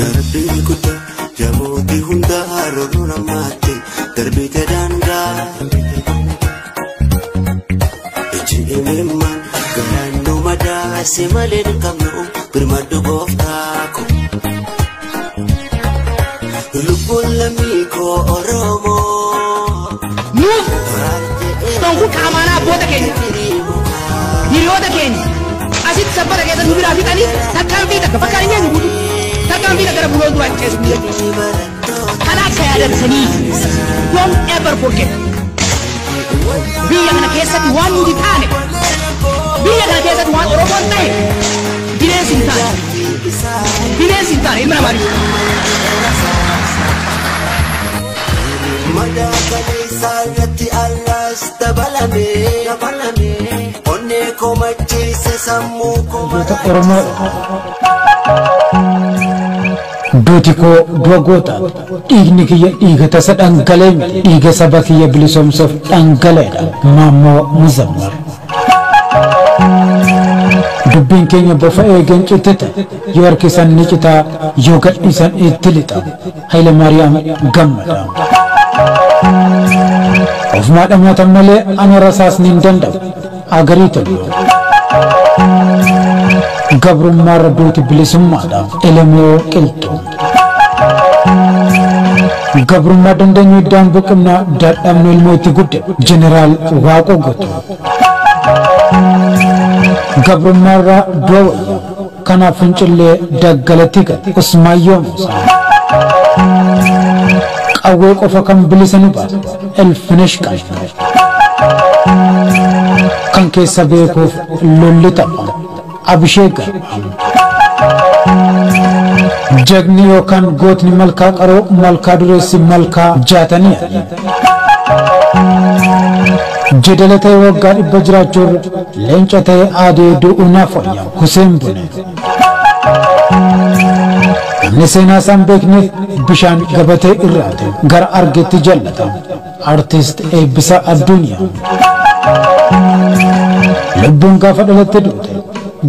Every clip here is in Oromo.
Rabbii guddaa jabootii hundaa roorroo namaatti darbite daangaa. Iji imimmaan garaan nu madaase malee hin qabnu birmadhu gooftaa ko. Lubbuun lammii koo Oromoo. Nuuf kun qaamaanaa abboota keenya hiriyoota keenya asitti sabbata keessa nu biraa fixanii tarkaanfii takka bakka hin nyaannu guutuu tarkaanfii takka gara fuula duraa ceesu biyya keessa. Kana akka yaadansanii don't ever forget. Biyya kana keessatti waan nuti taane, biyya kana keessatti waan Oromoon ta'e, bineensi hin taane, bineensi hin taane ilma namaatiif. Madaakalee isaarratti allaas dabalame onnee koo macheesse sammuu koo Oromoo duuti koo du'a gootaadha. Dhiigni kiyya dhiiga tasa dhangala'e miti. Dhiiga saba kiyya bilisoomsuuf dhangala'edha. Maammoo Muzammar. Dubbiin keenya bofa eegeen cittite, yoo harkisan ni citaa, yoo gadhiisan itti lixa. Hayila Maariyaam Gammada. Ofumaa dhamaatan malee ana rasaasni hin danda'u. Agarii tolu. Gabrummaarra duuti bilisummaadha. Elemoo Qilxuu. Gabrummaa dandeenyu iddaan buqimna dadhabnu ilmoo itti gudde. Jeneraal Waaqoo Guutuu. Gabrummaarra du'a wayya. Kanaaf fincillee daggalatti gate. Usmaayyoo Muusaa. Qawwee qofa kan bilisa nu baase. Elfinesh Qalfaa. Kan keessa beekuuf lolli tapha. Abishee Garbaa. Jagni yookaan gootni malkaa qaroo malkaa dureessi malkaa jaatanii ali. Jedala ta'e waggaa 100 jiraachuurra leenca ta'e aadee du'uu naaf wayya. Huseen Bune. Namni seenaa isaan beekneef bishaan gabatee irraate gara argetti jallata. Artist Eebbisaa Addunyaa. Lubbuun gaafa dhalatte duute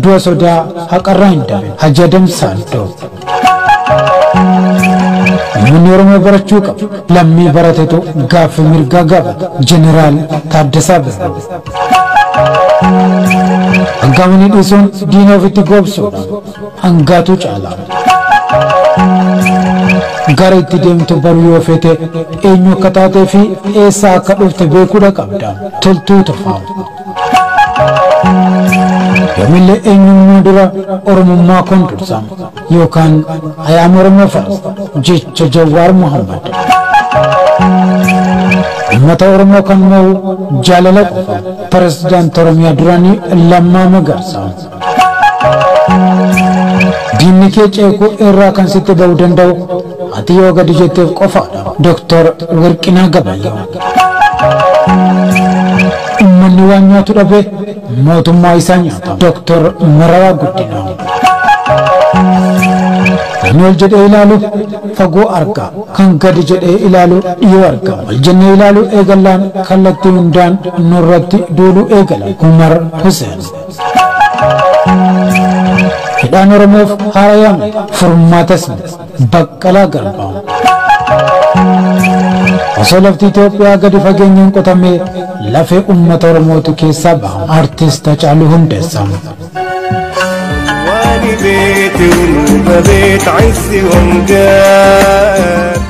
du'a sodaa haqarraa hin dabe. Hajji Adam Saaddoo. Uummanni Oromoo barachuu qaba. Lammii baratetu gaaffii mirgaa gaafata. Jeneraal Taaddasaa Birruu. Hangaamanii dhiisuun diina ofitti goobsuudha. Hangaatu caala. Gara itti deemtu baruu yoo feete eenyu akka taatee fi eessaa akka dhufte beekuudha qabda. Toltuu Tufaa. Yoomillee eenyummaa dura Oromummaa koon dursa yookaan I am Oromoo first jecha Jawaar Muhammad. Uummata Oromoo kan mo'u jaalala qofa. Pirezidaantii Oromiyaa duraanii Lammaa Magarsaa. Diinni kee ceekuu irraa kan sitti ba'uu danda'u ati yoo gadi jetteef qofaadha. Dooktar Warqinaa Gabayyoo. Uummanni waan nyaatu dhabe mootummaa isaa nyaata. Dooktar Mararaa Guddinaa. Namni ol jedhee ilaalu fagoo arga. Kan gadi jedhee ilaalu dhiyoo arga. Ol jennee ilaalu eegallaan kallattii hundaan nurratti duuluu eegala. Umar Hussein. Hidhaan Oromoof haarayaa miti. Furmaatas miti. Baqqalaa Garbaa. Osoo lafti Itoophiyaa gadi fageenyaan qotamee lafee uummata Oromootu keessaa baha. Artist Hacaaluu Hundeessaa. بيتي وبيت عزي ومجاد.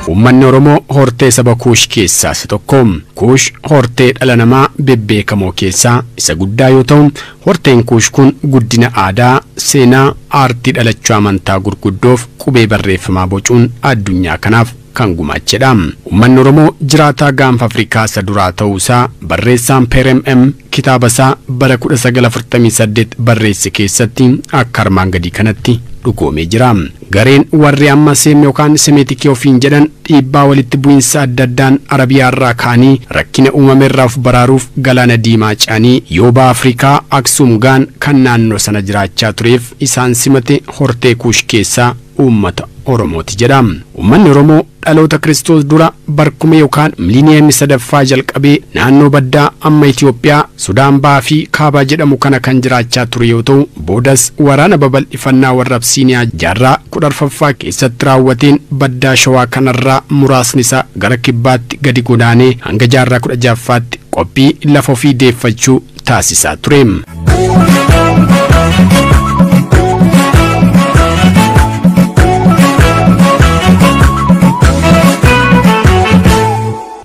Uummanni Oromoo hortee saba Kuush keessaa isa tokko. Kuush hortee dhala namaa bebbeekamoo keessaa isa guddaa yoo ta'u, horteen Kuush kun guddina aadaa, seenaa, aartii dhalachuu amantaa gurguddoof qubee barreeffamaa bocuun addunyaa kanaaf kan gumaachedha. Uummanni Oromoo jiraataa gaanfa Afrikaa isa duraa ta'uusaa barreessaan Peerem M kitaaba isaa bara 1948 barreesse keessatti akka armaan gadii kanatti dhugoomee jira. Gareen warri amma Seem yookaan Semeetikii ofiin jedhan dhiibbaa walitti bu'iinsa adda addaan Arabiyaa irraa ka'anii rakkina uumame irraa of baraaruuf galaana diimaa ce'anii yooba Afrikaa Aksuum gaan kan naannoo sana jiraachaa tureef isaan simate hortee Kuush keessaa uummata Oromooti jedha. Uummanni Oromoo dhaloota Kiristoos dura barkume yookaan miliiniyeemii sadaffaa jalqabee naannoo baddaa amma Itoophiyaa, Sudaan Bahaa fi Kaabaa jedhamu kana kan jiraachaa ture yoo ta'u, boodas waraana babal'ifannaa warra Absiiniyaa jaarraa 14ffaa keessatti raawwateen baddaa Shawaa kanarraa muraasni isaa gara kibbaatti gadi godaanee hanga jaarraa 16ffaatti qophii lafa ofii deeffachuu taasisaa ture.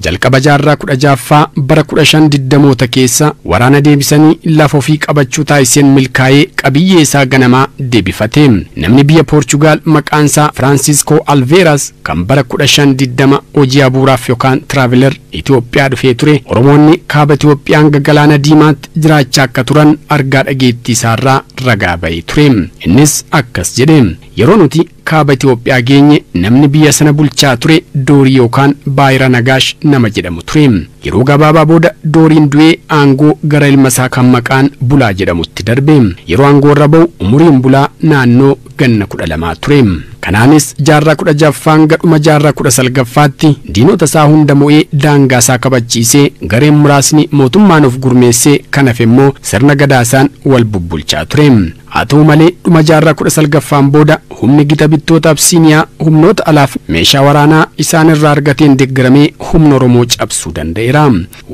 Jalqaba jaarraa 16ffaa bara 1520moota keessa waraana deebisanii lafa ofii qabachuu taasiseen milkaa'ee qabiyyee isaa ganamaa deebifate. Namni biyya Poorchugaal maqaan isaa Firaansiskoo Alveeras kan bara 1520 hojii abuuraaf yookaan tiraavilar Itoophiyaa dhufee ture, Oromoonni kaaba Itoophiyaa hanga galaana Diimaatti jiraachaa akka turan argaa dhageettii isaarraa ragaa ba'ee ture. Innis akkas jedhe: yeroo nuti kaaba Itoophiyaa geenye namni biyya sana bulchaa ture Doorii yookaan Baayira Nagaash nama jedhamu ture. Yeroo gabaabaa booda Dooriin du'ee aangoo gara ilma isaa kan maqaan Bulaa jedhamutti darbe. Yeroo aangoo irra ba'u umuriin Bulaa naannoo ganna 12 ture. Kanaanis jaarraa 16ffaa hanga dhuma jaarraa 19ffaatti diinota isaa hunda mo'ee daangaa isaa kabachiisee gareen muraasni mootummaan of gurmeessee kan hafe immoo sirna gadaa isaan wal bubbulchaa ture. Haa ta'u malee dhuma jaarraa 19ffaan booda humni gita bittoota Absiiniyaa humnoota alaaf meeshaa waraanaa isaan irraa argateen deeggaramee humna Oromoo cabsuu danda'eera.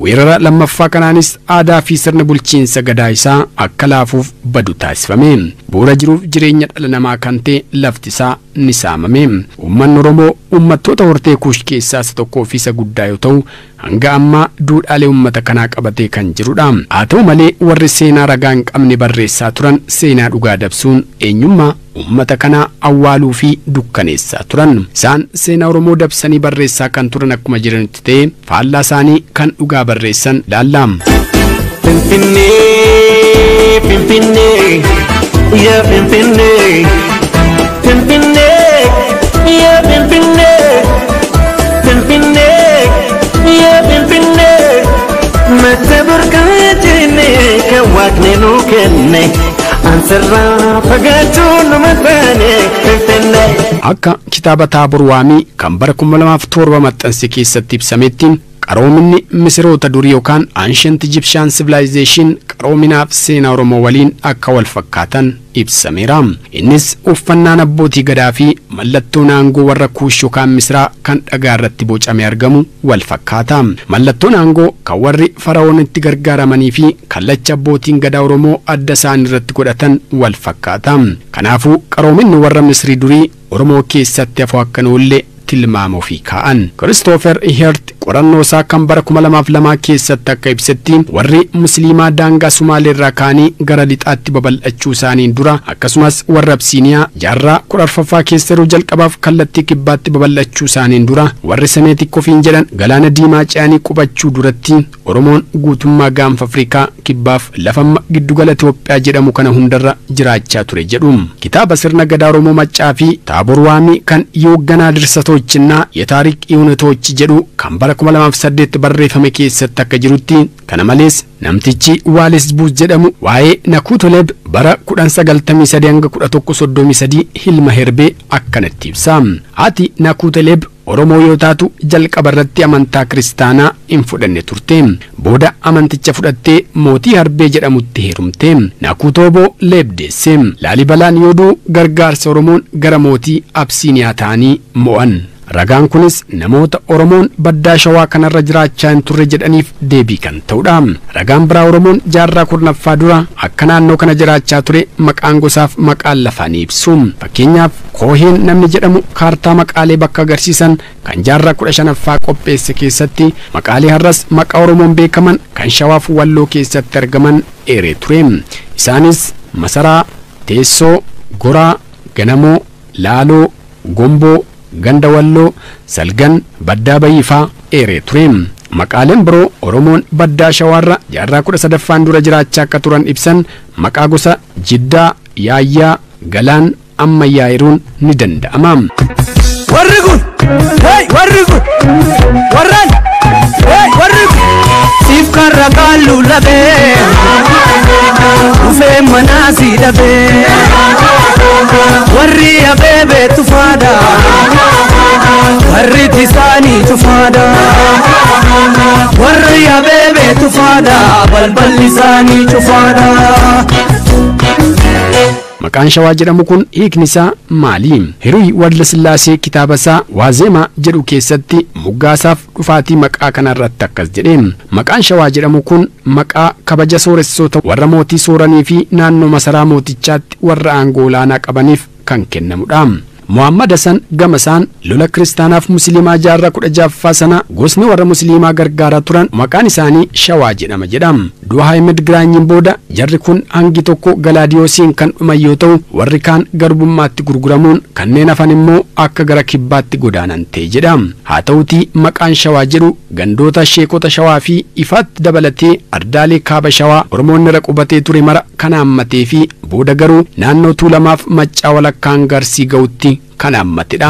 Weerara lammaffaa kanaanis aadaa fi sirna bulchiinsa gadaa isaa akka laafuuf badu taasifame. Bu'uura jiruuf jireenya dhala namaa kan ta'e lafti isaa ni saamame. Uummanni Oromoo uummattoota hortee Kuush keessaa isa tokkoo fi isa guddaa yoo ta'u, hanga ammaa duudhaalee uummata kanaa qabatee kan jirudha. Haa ta'u malee warri seenaa ragaa hin qabne barreessaa turan seenaa dhugaa dabsuun eenyummaa uummata kanaa awwaaluu fi dukkaneessaa turan. Isaan seenaa Oromoo dabsanii barreessaa kan turan akkuma jiranitti ta'e faallaa isaanii kan dhugaa barreessan laalla. Finfinnee, Finfinnee, yaa Finfinnee, Finfinnee, yaa Finfinnee, Finfinnee, yaa Finfinnee. Mata burqaa jennee kan waaqni nuu kenne, ansirraa fagaachuu numa taane Finfinnee. Akka kitaaba Taabor Waamii kan bara 2007 maxxanse keessatti ibsametti qaroominni Misiroota durii yookaan Ancient Egyptian Civilization qaroominaaf seenaa Oromoo waliin akka wal fakkaatan ibsameera. Innis uffannaan abbootii gadaa fi mallattoon aangoo warra Kuush yookaan Misiraa kan dhagaa irratti bocamee argamu wal fakkaata. Mallattoon aangoo kan warri fara'oon itti gargaaramanii fi kallacha abbootiin gadaa Oromoo adda isaan irratti godhatan wal fakkaata. Kanaafuu qaroominni warra Misrii durii Oromoo keessatti hafuu akka hin oolle tilmaama ofii kaa'an. Kiristoofer Hert qorannoo isaa kan bara 2002 keessatti akka ibsetti warri Musliimaa daangaa Sumaalee irraa ka'anii gara lixaatti babal'achuu isaaniin dura akkasumas warra Absiiniyaa jaarraa 14ffaa keessa yeroo jalqabaaf kallattii kibbaatti babal'achuu isaaniin dura warri Semeetik ofiin jedhan galaana Diimaa ce'anii qubachuu duratti Oromoon guutummaa gaanfa Afrikaa kibbaaf lafa giddugala Itoophiyaa jedhamu kana hundarra jiraachaa ture jedhu. Kitaaba sirna gadaa Oromoo Maccaa fi Taabor Waamii kan yoogganaa dirsatoochinnaa የታሪክ እውነቶች jedhu kan bara 2008 barreeffame keessatti akka jirutti kana malees namtichi Waalis Buus jedhamu waa'ee Nakuutoleb bara 1993 hanga 1133 hilma herbee akkanatti ibsa. Haati Nakuutoleb Oromoo yoo taatu jalqaba irratti amantaa kiristaanaa hin fudhanne turte. Booda amanticha fudhattee mootii Harbee jedhamutti heerumte. Nakuutooboo Leebdeesse. Laalibalaan yoo du'u gargaarsa Oromoon gara mootii Absiiniyaa ta'anii mo'an. Ragaan kunis namoota Oromoon baddaa Shawaa kanarra jiraachaa hin turre jedhaniif deebii kan ta'udha. Ragaan biraa Oromoon jaarraa 10ffaa dura akka naannoo kana jiraachaa ture maqaan gosaaf maqaan lafaa ni ibsu. Fakkeenyaaf Kooheen namni jedhamu kaartaa maqaalee bakka agarsiisan kan jaarraa 15ffaa qopheesse keessatti maqaalee har'as maqaa Oromoon beekaman kan Shawaaf Walloo keessatti argaman eeree ture. Isaanis Masaraa, Teessoo, Goraa, Ganamoo, Laaloo, Gomboo, Ganda Walloo, Salgan, Baddaa Bayiifaa eeree ture. Maqaaleen biroo Oromoon baddaa Shawaarra jaarraa 13ffaan dura jiraachaa akka turan ibsan maqaa gosa Jiddaa, Yaayyaa, Galaan, Ammayyaa eeruun ni danda'ama. Warri kun, hey, warri kun, warraan, hey, warri kun. Siif karra kaallu labee, dhufee manaa si dhabee, warri abeebee tufaadha, warri tisaanii tufaadha, warri abeebee tufaadha. cufaadha balballi isaanii cufaadha. Maqaan Shawaa jedhamu kun hiikni isaa maali? Hiruy Waldasillaasee kitaaba isaa Waazemaa jedhu keessatti moggaasaaf dhufaatii maqaa kanarratti akkas jedhe. Maqaan Shawaa jedhamu kun maqaa kabaja sooressoota warra mootii sooranii fi naannoo masaraa mootichaatti warra aangoo olaanaa qabaniif kan kennamudha. Muhammad Hassan gamasaan lola kiristaanaaf musliimaa jaarraa 16ffaa sana gosni warra musliimaa gargaaraa turan maqaan isaanii Shawaa jedhama jedham. Du'a Ahmed Giraanyiin booda jarri kun hangi tokko Galaadiyoosiin kan dhuman yoo ta'u warri kaan garbummaatti gurguramuun kanneen hafan immoo akka gara kibbaatti godaanan ta'e jedham. Haa ta'utii maqaan Shawaa jedhu gandoota sheekota Shawaa fi ifaatti dabalatee ardaalee kaaba Shawaa Oromoonni irra qubatee ture mara kan hammatee fi booda garuu naannoo Tuulamaaf Maccaa walakkaan Garsii ga'utti kan hammatedha.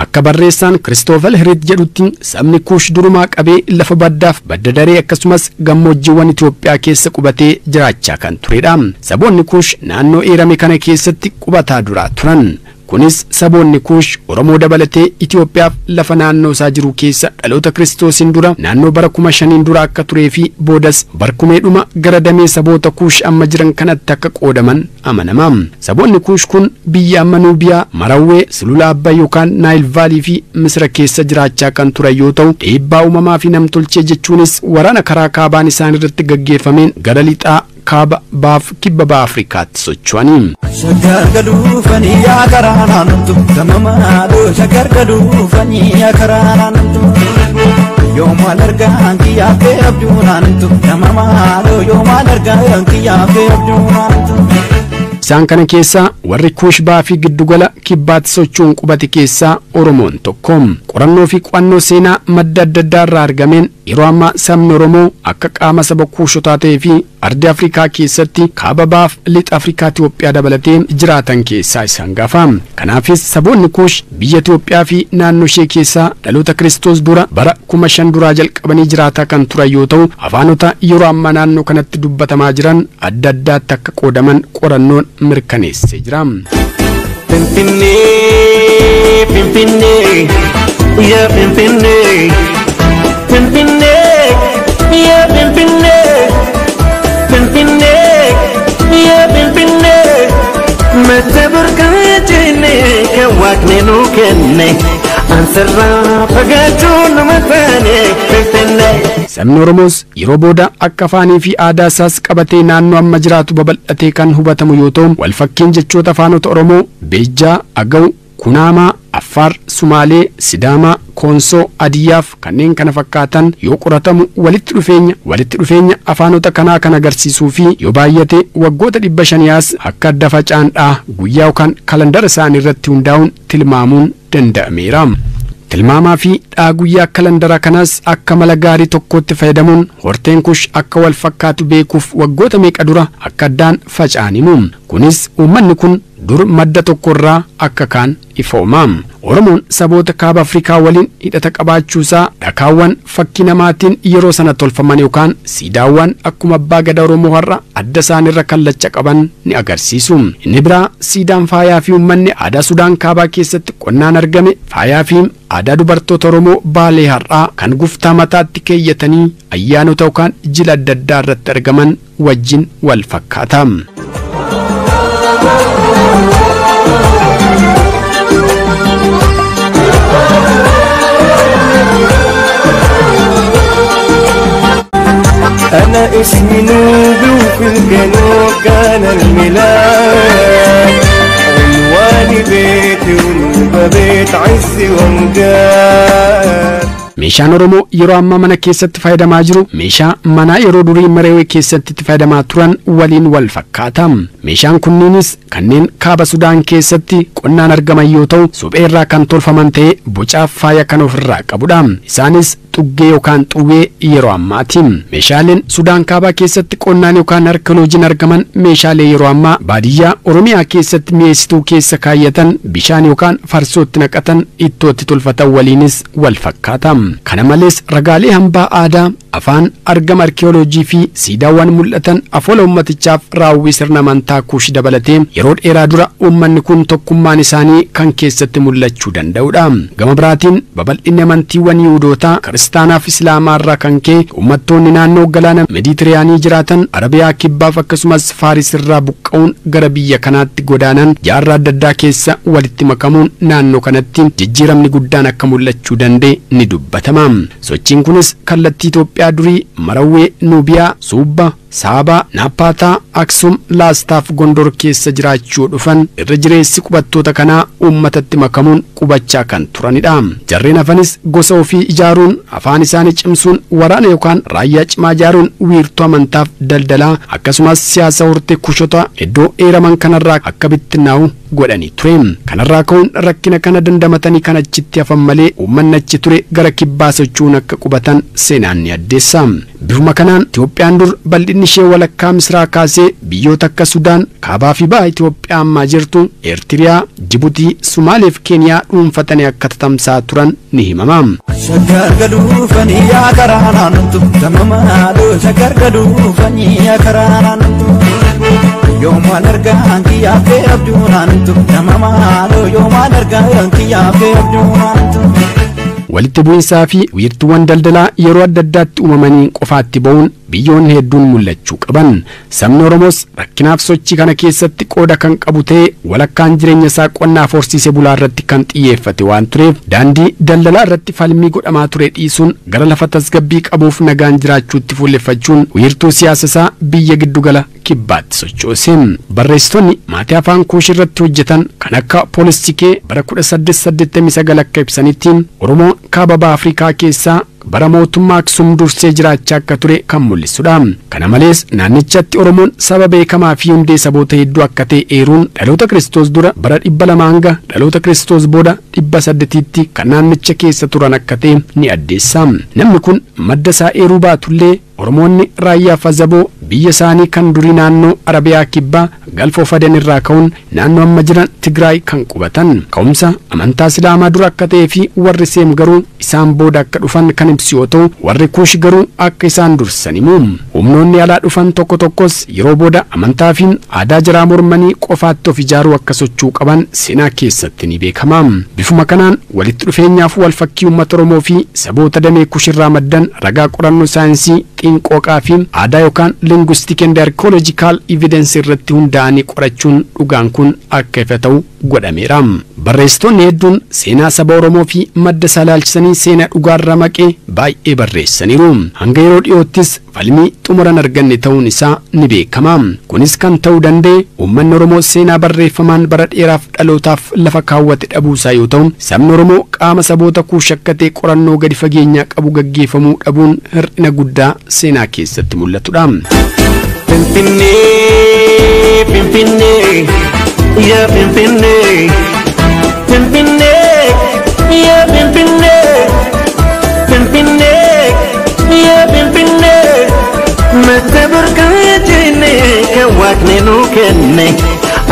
Akka barreessaan Kiristoofel Hirit jedhutti sabni Kuush durumaa qabee lafa baddaaf badda daree akkasumas gammoojjiiwwan Itoophiyaa keessa qubatee jiraachaa kan turedha. Saboonni Kuush naannoo eerame kana keessatti qubataa duraa turan. Kunis saboonni Kuush Oromoo dabalatee Itoophiyaaf lafa naannoo isaa jiru keessa dhaloota Kiristoosiin dura naannoo bara 5000 dura akka turee fi boodas barkumeedhuma gara damee saboota Kuush amma jiran kanatti akka qoodaman amanama. Saboonni Kuush kun biyya amma Nuubiyaa, Marawwee, Sulula Abbay yookaan Naayil Vaalii fi Misira keessa jiraachaa kan turan yoo ta'u dhiibbaa uumamaa fi namtolchee jechuunis waraana karaa kaabaan isaan irratti gaggeeffameen gara lixaa kaaba baaf kibba ba'a Afrikaatti socho'anii. Shaggar galuufanii yaa karaa naannoo gamamaadhoo shaggar galuufanii yaa karaa naannoo yoo maal argaan kiyyaa fee abduu naannoo gamamaadhoo yoo maal argaan kiyyaa fee abduu naannoo. Isaan kana keessaa warri Kuush ba'aa fi giddugala kibbaatti socho'uun qubate keessaa Oromoon tokko. Qorannoo fi qo'annoo seenaa madda adda addaa irraa argameen yeroo ammaa sabni Oromoo akka qaama saba Kuushotaa ta'ee fi ardi Afrikaa keessatti kaaba ba'aaf lixa Afrikaa Itoophiyaa dabalatee jiraatan keessaa isaan gafa. Kanaafis saboonni Kuush biyya Itoophiyaa fi naannoo ishee keessaa dhaloota Kiristoos dura bara 5000 duraa jalqabanii jiraataa kan turan yoo ta'u afaanota yeroo ammaa naannoo kanatti dubbatamaa jiran adda addaatti akka qoodaman qorannoon mirkaneessee jira. Finfinnee, Finfinnee, yaa Finfinnee, Finfinnee, yaa Finfinnee, Finfinnee, yaa Finfinnee, mata burqaa jennee kan waaqni nuu kenne, ansarraa fagaachuu nama taane Finfinnee. Sabni Oromoos yeroo booda akka afaanii fi aadaa isaas qabatee naannoo amma jiraatu babal'atee kan hubatamu yoo ta'u walfakkiin jechoota afaanota Oromoo Beejjaa, Agaw, Kunaamaa, Affaar, Sumaalee, Sidaamaa, Koonsoo, Adiyyaaf kanneen kana fakkaatan yoo qoratamu walitti dhufeenya afaanota kanaa kan agarsiisuu fi yoo baay'ate waggoota 500 akka adda faca'an guyyaa yookaan kalandara isaanii irratti hundaa'uun tilmaamuun danda'ameera. Tilmaamaa fi guyyaa kalandara kanaas akka mala gaarii tokkotti fayyadamuun horteen Kuush akka wal fakkaatu beekuuf waggoota meeqa dura akka addaan faca'animu. Kunis uummanni kun dur madda tokkorraa akka kaan ifooma. Oromoon saboota kaaba Afrikaa waliin hidhata qabaachuusaa dhakaawwan fakkii namaatiin yeroo sana tolfaman yookaan siidaawwan akkuma abbaa gadaa Oromoo har'a adda isaanirra kallacha qaban ni agarsiisu. Inni biraa siidaan faayaa fi uummanni aadaa Sudaan kaabaa keessatti qonnaan argame faayaa fi aadaa dubartoota Oromoo Baalee har'aa kan guftaa mataatti keeyyatanii ayyaanota yookaan jila adda addaa irratti argaman wajjin wal fakkaata. أنا اسمي نوبي وفي الجنوب كان الميلاد عنواني بيتي ونوبة بيت عزي ومجاد. Meeshaan Oromoo yeroo ammaa mana keessatti fayyadamaa jiru meeshaa manaa yeroo durii Mareewee keessatti itti fayyadamaa turan waliin wal fakkaata. Meeshaan kunniinis kanneen kaaba Sudaan keessatti qonnaan argaman yoo ta'u suphee irraa kan tolfaman ta'ee bocaaf faaya kan ofirraa qabudha. Isaanis xuggee yookaan xuwwee yeroo ammaati. Meeshaaleen Sudaan kaabaa keessatti qonnaan yookaan arkeoloojiin argaman meeshaalee yeroo ammaa baadiyyaa Oromiyaa keessatti mi'eessituu keessa kaayyatan bishaan yookaan farsootti naqatan ittootti tolfatan waliinis wal fakkaata. Kana malees ragaalee hambaa aadaa afaan argama arkiyooloojii fi siidaawwan mul'atan afoola uummatichaaf raawwii sirna amantaa Kuush dabalatee yeroo dheeraa dura uummanni kun tokkummaan isaanii kan keessatti mul'achuu danda'udha. Gama biraatiin babal'inni amantiiwwan Yihuudootaa, Kiristaanaa fi Islaamaa irraa kan ka'e uummattoonni naannoo galaana Meeditiraanii jiraatan Arabiyaa Kibbaaf akkasumas Faaris irraa buqqa'uun gara biyya kanaatti godaanan jaarraa adda addaa keessa walitti makamuun naannoo kanatti jijjiiramni guddaan akka mul'achuu danda'e ni dubbatama. Sochiin kunis kallattii Itoophiyaa durii Marawwee, Nuubiyaa, Suubba, Saabaa, Naappaataa, Aksum, Laastaaf Gondor keessa jiraachuu dhufan irra jireessi qubattoota kanaa uummatatti makamuun qubachaa kan turanidha. Jarreen hafanis gosa ofii ijaaruun, afaan isaanii cimsuun, waraana yookaan raayyaa cimaa ijaaruun wiirtuu amantaaf daldalaa akkasumas siyaasa hortee Kushota iddoo eeraman kanarraa akka bittinnaa'u godhanii ture. Kanarraa ka'uun rakkina kana dandamatanii kan achitti hafan malee uummanni achi ture gara kibbaa socho'uun akka qubatan seenaan ni addeessa. Bifuma kanaan Itoophiyaan dur bal'inni ishee walakkaa Misraa kaasee biyyoota akka Sudaan, Kaabaa fi Baha Itoophiyaa ammaa jirtu, Eertiriyaa, Jibuutii, Sumaalee fi Keeniyaa dhuunfatanii akka tatamsaa turan ni himama. Shaggar gaduufanii yaa karaa naannoo tamamaadhoo shaggar gaduufanii yaa karaa naannoo yoomaan argaan kiyyaa fee abduu naannoo tamamaadhoo yoomaan argaan kiyyaa fee abduu naannoo. Walitti bu'insaa fi wiirtuuwwan daldalaa yeroo adda addaatti uumamanii qofaatti ba'uun biyyoonni hedduun mul'achuu qaban. Sabni Oromoos rakkinaaf sochii kana keessatti qooda kan qabu ta'ee walakkaan jireenya isaa qonnaaf horsiisee bulaa irratti kan xiyyeeffate waan tureef daandii daldalaa irratti falmii godhamaa ture dhiisuun gara lafa tasgabbii qabuuf nagaan jiraachuutti fuulleffachuun wiirtuu siyaasa isaa biyya giddugala kibbaatti sochoose. Barreessitoonni maatii afaan Kuush irratti hojjetan kan akka Poolistikee bara 1889 akka ibsanitti Oromoon kaaba baha Afrikaa keessaa bara mootummaa Aksum dursee jiraachaa akka ture kan mul'isudha. Kana malees naannichatti Oromoon saba beekamaa fi hundee saboota hedduu akka ta'e eeruun dhaloota Kiristoos dura bara 200 hanga dhaloota Kiristoos booda 800tti kan naannicha keessa turan akka ta'e ni addeessa. Namni kun madda isaa eeruu baatullee Oromoonni raayyaa Fazaboo biyya isaanii kan durii naannoo Arabiyaa Kibbaa Galfoo Fadan irraa ka'uun naannoo amma jiran Tigraay kan qubatan. Ka'umsa amantaa Islaamaa dura akka ta'ee fi warri Seem garuu isaan booda akka dhufan kan ibsu yoo ta'u warri Kuush garuu akka isaan dursan himu. Humnoonni alaa dhufan tokko tokkos yeroo booda amantaa fi aadaa jaraa mormanii qofaatti of ijaaruu akka sochuu qaban seenaa keessatti ni beekama. Bifuma kanaan walitti dhufeenyaaf wal fakkii uummata Oromoo fi saboota damee Kuush irraa maddan ragaa qorannoo saayinsii xiinqooqaa fi aadaa yookaan linguistic and archaeological evidence irratti hundaa'anii qorachuun dhugaan kun akka ifa ta'u godhameera. Barreessitoonni hedduun seenaa saba Oromoo fi madda isaa ilaalchisanii seenaa dhugaarra maqee baay'ee barreessaniiru. Hanga yeroo dhiyoottis falmii xumuran arganne ta'uun isaa ni beekama. Kunis kan ta'uu danda'e uummanni Oromoo seenaa barreeffamaan bara dheeraaf dhalootaaf lafa kaawwate dhabuu isaa yoo ta'u, sabni Oromoo qaama saboota Kuush akka ta'e qorannoo gadi fageenyaa qabu gaggeeffamuu dhabuun hir'ina guddaa seenaa keessatti mul'atudha. Finfinnee, Finfinnee, yaa Finfinnee, Finfinnee, yaa Finfinnee, Finfinnee, yaa Finfinnee, mata burqaa jennee kan waaqni nuu kenne,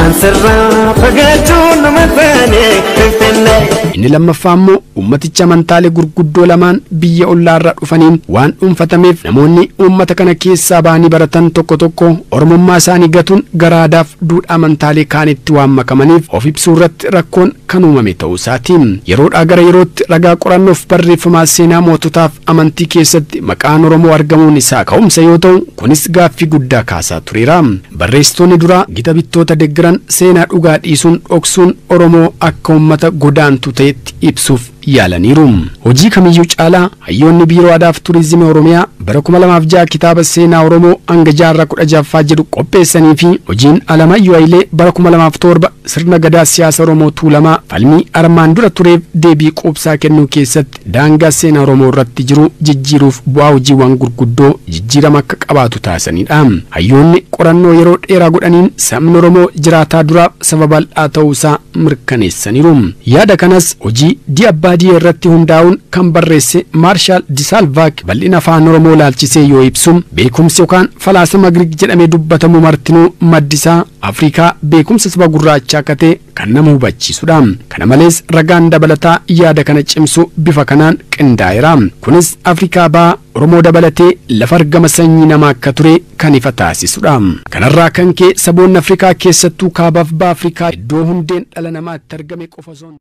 ansarraa fagaachuu nama taane Finfinnee. Inni lammaffaa immoo uummaticha amantaalee gurguddoo lamaan biyya ollaarraa dhufaniin waan dhuunfatameef namoonni uummata kana keessaa ba'anii baratan tokko tokko Oromummaa isaanii gatuun gara aadaaf duudhaa amantaalee kaanitti waan makamaniif of ibsuu irratti rakkoon kan uumame ta'uu isaati. Yeroodhaa gara yerootti ragaa qorannoof barreeffamaa seenaa moototaaf amantii keessatti maqaan Oromoo argamuun isaa ka'umsa yoo ta'u kunis gaaffii guddaa kaasaa tureera. Barreessitoonni duraa gita bittoota deeggaran seenaa dhugaa dhiisuun dhoksuun Oromoo akka uummata godaantu ta'etti ibsuuf yaalaniiru. Hojii kamiyyuu caalaa hayyoonni Biiroo Aadaaf Turizimii Oromiyaa bara 2006 kitaaba seenaa Oromoo hanga jaarraa 16ffaa jedhu qopheessanii fi hojiin Alamaayyoo Hayilee bara 2007 sirna gadaa siyaasa Oromoo Tuulamaa falmii armaan dura tureef deebii quubsaa kennuu keessatti daangaa seenaa Oromoo irratti jiru jijjiiruuf bu'aa hojiiwwan gurguddoo jijjiirama akka qabaatu taasisanidha. Hayyoonni qorannoo yeroo dheeraa godhaniin sabni Oromoo jiraataa duraaf saba bal'aa ta'uu isaa mirkaneessaniiru. Yaada kanas hojii Di Abbaa Hadiyee irratti hundaa'uun kan barreesse Maarshaal Disalvaak bal'ina afaan Oromoo laalchisee yoo ibsu, beekumsi yookaan falaasama Giriik jedhamee dubbatamu martinuu maddisaa Afrikaa beekumsa saba gurraachaa akka ta'e kan nama hubachiisudha. Kana malees ragaan dabalataa yaada kana cimsu bifa kanaan qindaa'eera. Kunis Afrikaa bahaa Oromoo dabalatee lafa argama sanyii namaa akka ture kan ifa taasisudha. Kanarraa kan ka'e saboonni Afrikaa keessattuu kaabaaf baha Afrikaa iddoo hundeen dhala namaatti argame qofa osoo